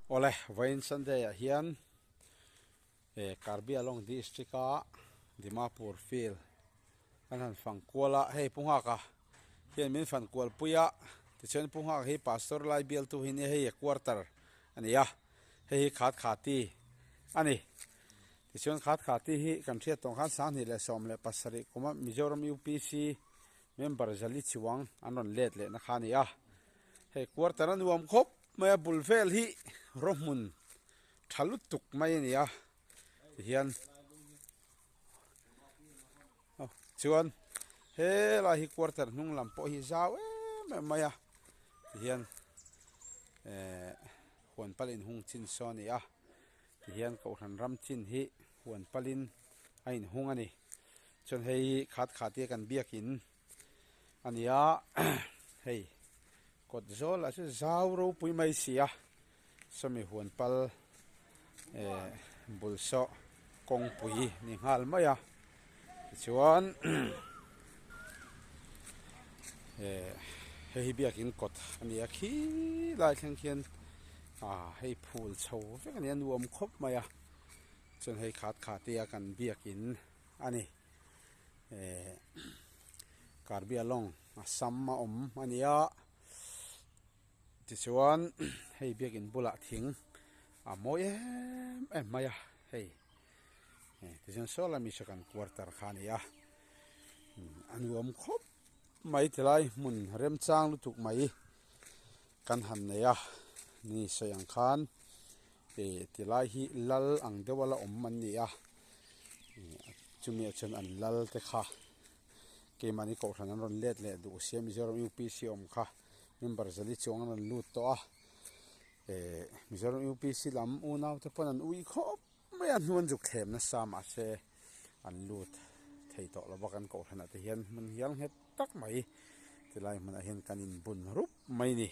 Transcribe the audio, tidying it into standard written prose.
Awle, vawiin Sunday ah hian eh Karbi Along District a Dimapur field kan han fang kual a, hei Pu Nghaka hian min fan kual pui a, tichuan Pu Nghaka hi Pastor lai bialtu hi nia hei a quarter a ni a, hei hi khat khati a ni. Tichuan khat khati hi kan hriat tawh khan 2017 kuma Mizoram UPC member Zali Chuang an rawn let lehna kha a ni a. Hei quarter a nuam khawp mai a bul vel hi raw hmun tha lutuk mai a ni a tihian chuan helai hi quarter hnung lam pawh hi zau em em mai a tihian ehh huan pal inhung chin saw a ni a tihian kohhran ram chin hi huan palin a inhung a ni chuan hei khat khat hi kan biakin. A ni a hei kawt zawl ah chuan zau ropui mai si a sawmi huan pal eh bul saw kawngpui ni nghal mai a tichuan eh hei hi biakin kawt a ni a khi lai thleng khian ah hei phul chho vek a ni a nuam khawp mai a chuan hei khat khat te a kan biakin a ni. Eh Karbi Along Assam a awm a ni a tichuan hei biakin bulah thing a mawi em em mai a hei eh tichuan saw lai mi saw kan quarter kha a ni a a nuam khawp mai tilai hmun remchang lutuk mai kan han nei a ni sawi ang khan eh tilai hi lal ang deuh a la awm an ni a chumi ah chuan an lal te kha keimahni kohhran an rawn let leh duh sia Mizoram UPC awm kha member zali chuang an rawn lut tawh a eh Mizoram UPC lam unau te pawn an ui khawp mai a hnu an zuk thlem nasa mahse an lut thei tawh lo va kan kohhran ah te hian hmun hial nghet tak mai tilai hmunah hian kan inbun rup mai a ni.